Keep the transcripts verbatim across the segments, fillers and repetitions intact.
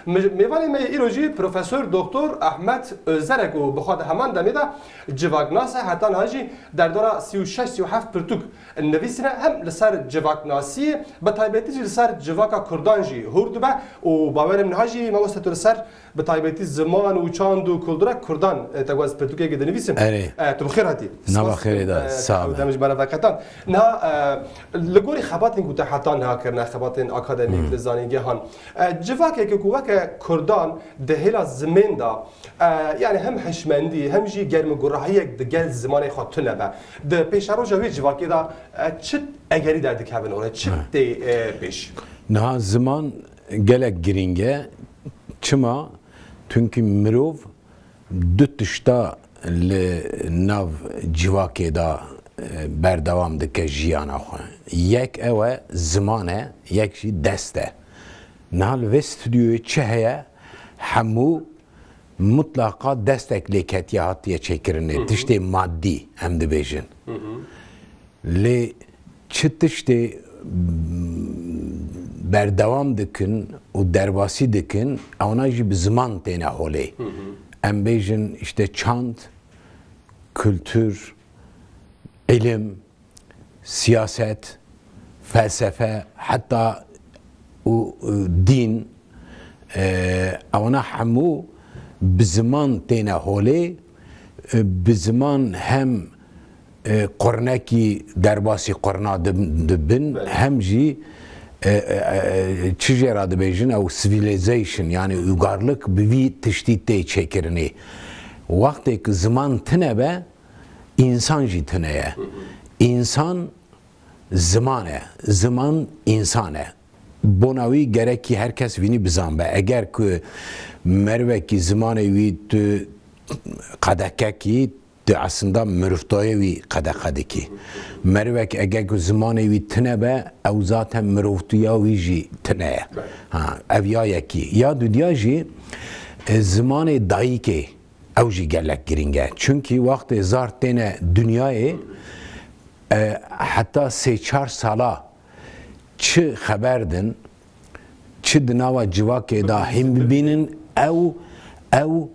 Mêvanê me yê îro jî Profesor Doktor Ahmet Özerek û bi xwe de heman demê de civaknas e, heta niha jî derdora sî û şeş sî û heft pirtûk nivîsîne, hem li ser civaknasiyê, bi taybetî jî li ser civaka kurdan jî hûr dibe û bawerim niha jî mamoste tu li ser bi taybetî ziman û çand û kultura kurdan, e, te got ez pirtûkekê dinivîsim. Erê. E, tu bi xêr hatî. Nava xêrê de, e, sağ ol. Dem ji me re veqetan. Niha, e, li gorî xebatên ku te heta niha kirine, xebatên akademîk li zanîngehan, e, civakeke ku weke kurdan di hêla zimên de, e, yani hem hişmendî, hem jî germigurahiyek di gel zimanê xwe tune be. Di pêşeroja wê civakê de, e, çi egerî derdikevin orê, çi tê, e, pêş? Niha ziman gelek girîng e. Çima? Çunkî mirov du tişta li nav civakê de, e, berdewam dike jiyana xwe. Yek ew e, ziman e, yek jî dest e. Niha li vê stûdyoyê çi heye? Hemû mutlaqa destek lê ketiye, hatiye çêkirinê. Hı hı. Tiştê madî, em dibêjin. Hı hı. Lê çi tiştê, mm, berdewam dikin û derbasî dikin, ewna jî bi ziman têne holê. Hı hı. Em bêjin, işte, çand, kultur, ilim, siyaset, felsefe, heta û, e, dîn, e, ewana hemû bi ziman têne holê, e, bi ziman hem, e, qurnekî derbasî qurna dib-, dibin, belê, hem jî, e, e, e, çi jê re dibêjin ew civilization, yani uygarlık bi vî tiştî tê çêkirinê. Wextê ku ziman tine be, însan jî tune ye. Însan ziman e, ziman însan e. Bona wî gerekî her kes vînî bizan be. Eger ku merivekî zimanê wî tu qedeke kî, tu aslında mirovtoyê wî qedexe dikî. Merivek eger ku zimanê wî tune be, ew zaten mirovtiya wî jî tune ye. Ha, ev ya yekî. Ya dudiya jî, e, zimanê dayikê, ew jî gelek girîng e. Çunkî wextê zar têne dinyayê, e, heta sê çar sala çi xeber din, çi di nava civakê de hîn bibînin, ew, ew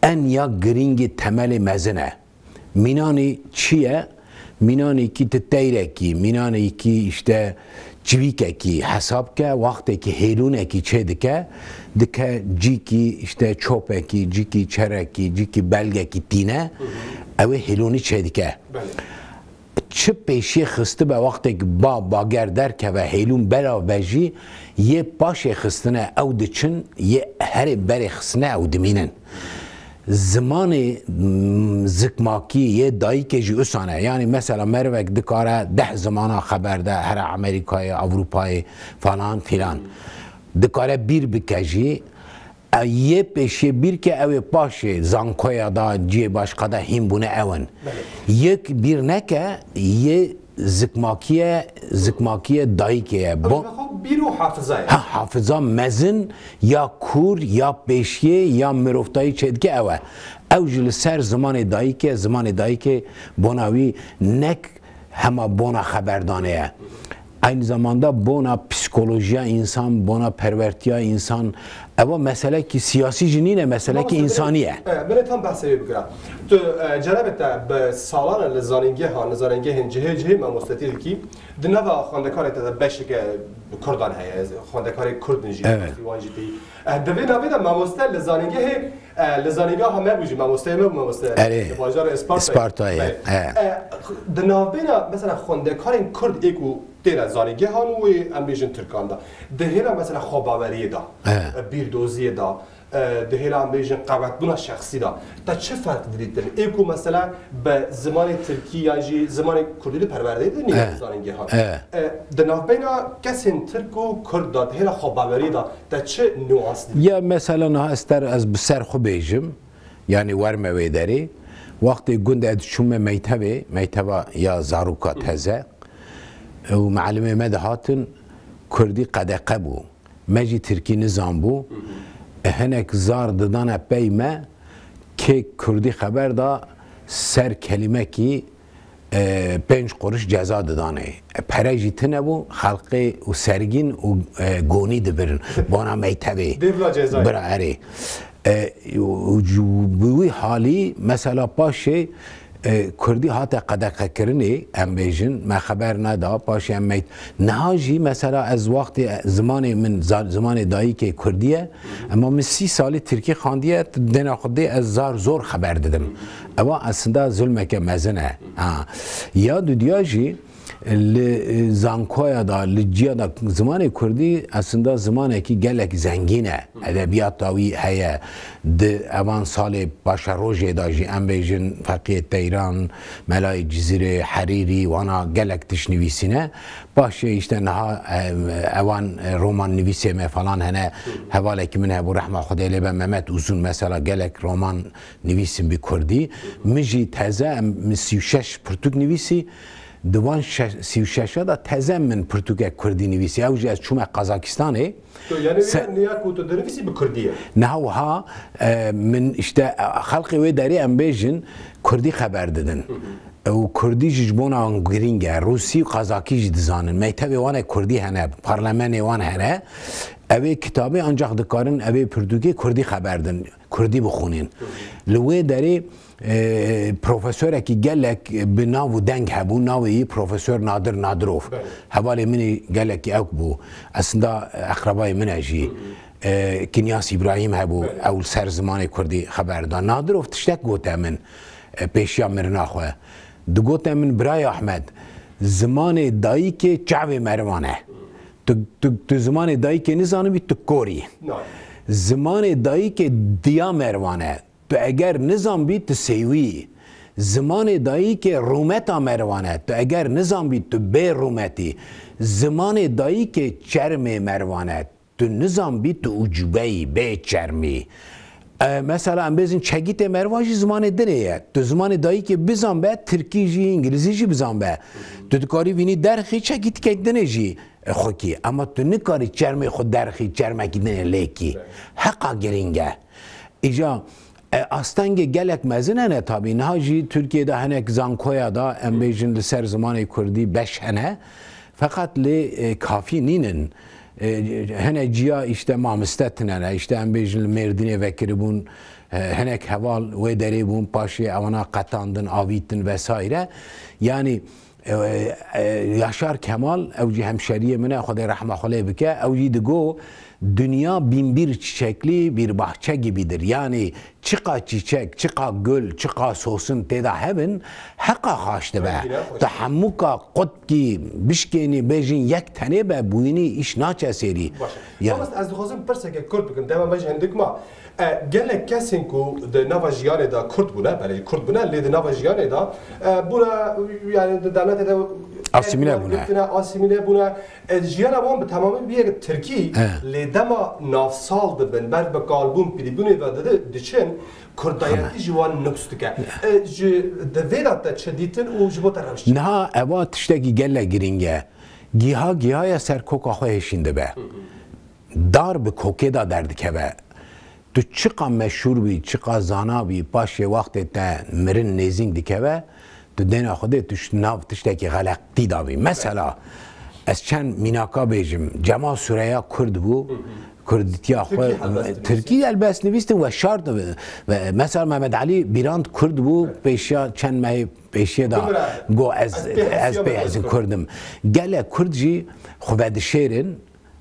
en ya girîngî temelê mezin e. Mînanî çi ye? Mînanî kî ti teyrekî, mînanî kî işte çivîkekî hesab ke, wextêkî hêlûnekî çêdike, dike cîkî işte çopekî, cîkî çerekî, cîkî belgekî tîne, ew ê hêlûnî çêdike. Belê. Çi pêşiyê xistibe, wextêk ba, bager derkeve, hêlûn belav be jî, yê paşê xistine ew diçin, yê herê berê xistine ew dimînin. Zimanê, mm, zikmakî yê dayikê jî usan e. Yanî mesela merivek dikare deh zimana xeber de, here Amerîkayê, Ewropayê falan filan. Dikare bîr bike jî, e, yê pêşiyê bîr ke ew ê paşê zankoya da, ciyê başqa da hîn bûne ew in. Belê. Yek bîr neke, yê zikmakiye, zikmakiye dayikê ye. Ew Bo- ji xwe bîr û hafiza ye. Ha, hafiza mezin ya kûr, ya pêşiyê, ya mirovtayî çêdike ew e. Ew jî li ser zimanê dayikê, zimanê dayikê bona wî nek hema bona xeberdanê ye. Aynı zamanda bona psikolojiya însan, bona perwertiya însan, ewa meselekî siyasî jî nîne, meselekî însanî ye. E, belê, tam behsê wê bikira. Tu, e, cenabê te bi salan e li zanîngehan, li zanîngehên cihê cihê mamostetî dikî. Di nava xwendekarê te de beşeke kurdan heye, xwendekarê kurd in jî, evet, wan jî tê. E, di vê navê de mamoste li zanîngehê, e, li zanîngeha me bû jî, mamosteyê me bû, mamoste. Erê. Li bajarê Ispartayê. Ispartayê, belê. He. E, di navbêna, mesela, xwendekarên kurd ê ku têne zanîngehan û wê em bêjin tirkan de, di hêla, mesela, xwebaweriyê de, he, e, bîrdoziyê de, e, di hêla em bêjin qewetbûna şexsî de, te çi ferq didîtin? Ê ku, mesela, bi zimanê tirkî yan jî zimanê kurdî li perwerdeyê de nîne, e, zanîngehan. E. E, di navbeyna kesên tirk û kurd de, di hêla xwebaweriyê de, te çi nuans didî? Ya mesela niha ez ter, ez bi ser xwe bêjim, yanî werme wê derê, wextê gund ez diçûme mektebê, mekteba ya zaroka teze, û mealimê me dihatin, kurdî qedexe bû. Me jî tirkî nizanbû. Hinek zar didane pey me, kê kurdî xeber da ser kelîmekî, e, pênc quruş ceza didanê. E, pere jî tune bû, xelqê û sergîn û, e, gonî dibirin. Bona meytebê. Dê bila cezayê. Bira erê. E, û, û cu-, bi wî halî, mesela paşê, e, Kurdî hate qedeqekirinê, em bêjin, me xeber neda, paşê em meyt-, niha jî, mesela ez wextê, e, zimanê min, za-, zimanê dayikê Kurdî ye, ema min sî salî Tirkî xandiye, dêna xwe dê ez zar zor xeber didim. Ewa aslında zulmeke mezin e. Ha. Ya dudiya jî, li, e, zankoya da, li ciya da zimanê Kurdî aslında zimanekî gelek zengîn e. Edebiyata wî heye. Di evan salê paşerojê da jî em bêjin Feqiyê Teyran, Melayê Cizîrê, Herîrî, wana gelek tişt nivîsîne. Paşê işte niha, e, evan, e, roman nivîsê me falan hene. Hevalekî min hebû rehma Xwedê lê be Mehmet Uzun mesela gelek roman nivîsin bi Kurdî. Min jî teze em, min sî û şeş pirtûk nivîsî. Di van şe-, sî û şeş da teze min pirtûkek Kurdî nivîsî. Ew jî ez çûme Qazakistanê. Tu yani Se- niya ku tu dinivîsî bi Kurdî ye? Niha wiha, e, min işte, e, xelqê wê derê em bêjin Kurdî xeber didin. Û Kurdî jî ji bona wan girîng e. Rûsî û Qazakî jî dizanin. Mektebê wan e Kurdî hene, parlamenê wan hene. Ev ê kitabê ancak dikarin ev ê pirtûkê Kurdî xeber din, Kurdî bixwînin. Li wê derê, e, profesorekî gelek bi nav û deng hebû, navê yî Profesor Nadir Nadirov. Belê. Hevalê min ê gelekî ewk bû. Aslında eqrebayê min e jî. E, Kinyas Îbrahîm hebû, Belê. Ew li ser zimanê Kurdî xeber da. Nadirov tiştek gote min, e, pêşiya mirina xwe. Digote min, Birayê Ahmed, zimanê dayikê çavê merivan e. Tu, tu, tu zimanê dayikê nizanibî, tu kor î. Nayê. Zimanê dayikê diya merivan e. Tu eger nizanbî, tu sêwî yî. Zimanê dayikê rûmeta merivan e. Tu eger nizanbî, tu bê rûmet î. Zimanê dayikê çermê merivan e. Tu nizanbî, tu ucube yî, bê çermî. E, mesela em bêzin çegîtê meriva jî zimanê dinê ye. Tu zimanê dayikê bizanbe, tirkî jî, îngilîzî jî bizanbe. Tu dikarî vînî derxî çegîtikek dinê jî, e, xwekî. Ema tu nikarî çermê xwe derxî çermekî dinê lêkî. Heqa girîng e. Îca, e, astengê gelek mezin hene tabî. Niha jî Tirkiyê de hinek zankoya da, em bêjin li ser zimanê Kurdî beş hene. Feqet lê, e, kafî nînin. E, hene ciya işte mamiste tine ne. İşte em bêjin li Mêrdînê vekiribûn, e, hinek heval wê derê bûn, paşê ewana qetandin, avîtin vesaire. Yani, e, e, Yaşar Kemal, ew jî hemşeriyê min e, Xwedê rehma xwe lê bike, ew jî digo, dünya bin bir çiçekli bir bahçe gibidir. Yani çiqa çîçek, çiqa gul, çiqa sosin tê de hebin, heqa xaş dibe. Belkî ne xweş. Tu hemûka qutkî bişkênî bêjin yek tenê be, bûyînî îş naçe sêrî. Baş e. Ya. Mamoste, ez dixwazim pirseke kurt bikim, dema me jî hindik ma. E, gelek kesên ku di nava jiyanê de kurd bûne, belê kurd bûne, lê di nava jiyanê de, e, bûne, yani di dewletê de Asîmîle bûne. Girtine, asîmîle bûne. E, jiyana wan bi temamî bûye tirkî, He. Lê dema navsal dibin, ber bi kalbûn, pîdîbûnê ve didi-, diçin, kurdayetî ji wan nuks dike. E, ji, di vê de te çi dîtin û ji bo te rewş çi? Niha eva tiştekî gelek girîng e. Giha giha ye ser koka xwe hêşîn dibe. Dar bi kokê de derdikeve. Tu çiqa meşhûr bî, çiqa zana bî, paşê wextê te mirin nêzîk dikeve, tu dêna Xwedê tu ji nav tiştekî xeletî de bî. Mesela, ez çend mînaka bêjim, Cemal Sureya Kurd bû, Kurdîtiya xwe, Tirkî helbest nivîst. Tirkî helbest nivîstin, weşart, ve mesela Mehmet Alî Bîrand Kurd bû, pêşiya çend mehê pêşiyê de Bira, got, ez, ez pê ez hesiyam pê ez Kurd. Kurd im. Gelek Kurd jî xwe vedişêrin,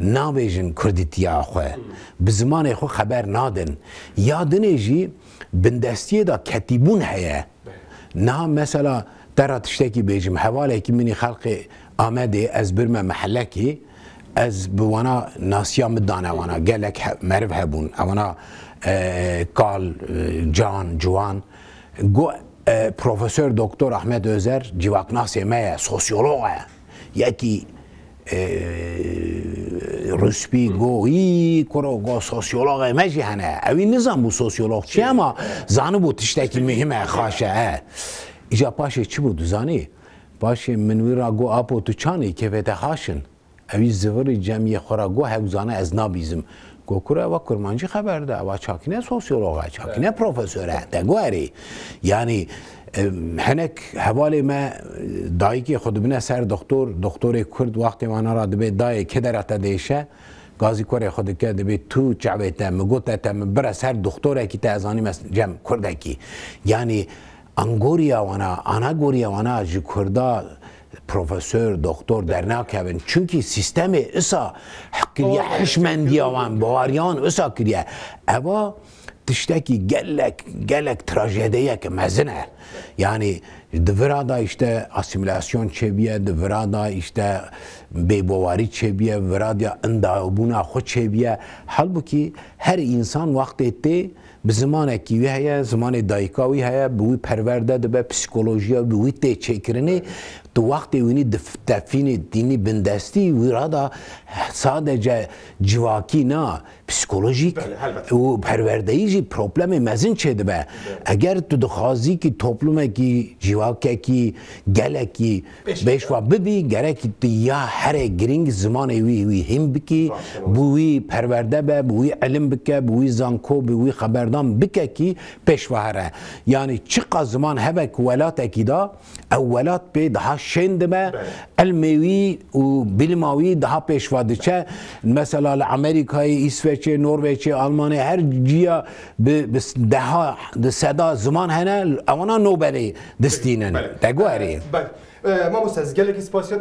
nabêjin kurdîtiya xwe, bi zimanê xwe xeber nadin. Ya dinê jî bindestiyê de ketîbûn heye. Niha mesela te ra tiştekî bêjim, hevalekî min î xelkê Amedê, ez birme mehelekî, ez bi wana nasiya min dane wana, gelek he-, meriv hebûn, ewana, e, kal, e, can, ciwan. Got, e, Profesör Doktor Ahmet Özer civaknasê me ye, sosyolog e. Yekî, e, Rûspî got, î, kuro, got, sosyologê me jî hene. Ewî nizan bû sosyolog çi, ama zanibû tiştekî muhim e, xaş e, he. Îca paşê çi bû, tu zanî? Paşê min wî ra got, apo, tu çanî, kêfê te xaş in. Ewî zivirî cemiyê xwe ra got, hew zane ez nabîzim. Gokur ewa kurmancî xeber de, ewa çakîne sosyolog e, çakîne profesor e, te guherî. Yanî, em, hinek hevalê me, dayikê xwe dibine ser doktor, doktorê kurd wextê wana ra dibê dayê kê dera te dêşe, gazî kurê xwe dike, dibê tu çavê te, mi gote te, mi bire ser doktorekî te, ez anîme cem kurdekî. Yanî, angoriya wana, anagoriya wana ji kurda profesor, doktor dernakevin. Çunkî sîstemê isa kiriye, hişmendiya wan, bawariyan isa kiriye. Eva tiştekî gelek, gelek trajediyeke mezin e. Yanî di vira da işte asimilasyon çêbiye, di vira da işte bêbawarî çêbiye, vira da indabûna xwe çêbiye. Halbukî her însan wextê tê bi zimanekî wî heye, zimanê dayika wî heye, bi wî perwerde dibe, psîkolojiya bi wî tê çêkirinê. Tu wextê wînî dif-, tefînî tînî bindestî, wî ra da sadece civakî na, psîkolojîk û perwerdeyî jî problemê mezin çêdibe. Eger tu dixwazî ki toplumekî, civakekî, gelekî pêşva bibî, gerek tu ya herê girîng zimanê wî, wî hîn bikî, bi wî perwerde be, bi wî ilim bike, bi wî zanko, bi wî xeberdan bike ki pêşva here. Yanî çiqa ziman hebe ku welatekî da, ew welat pê daha şên dibe, ilmê wî û bilima wî daha pêşva diçe. Mesela li Amerîkayê, Îsveçê, Norveçê, Almanê, her ciya bi, bi deha, di seda ziman hene, ewana Nobelê distînin. Te guherî. Belê. Mamoste, ez gelekî spasiya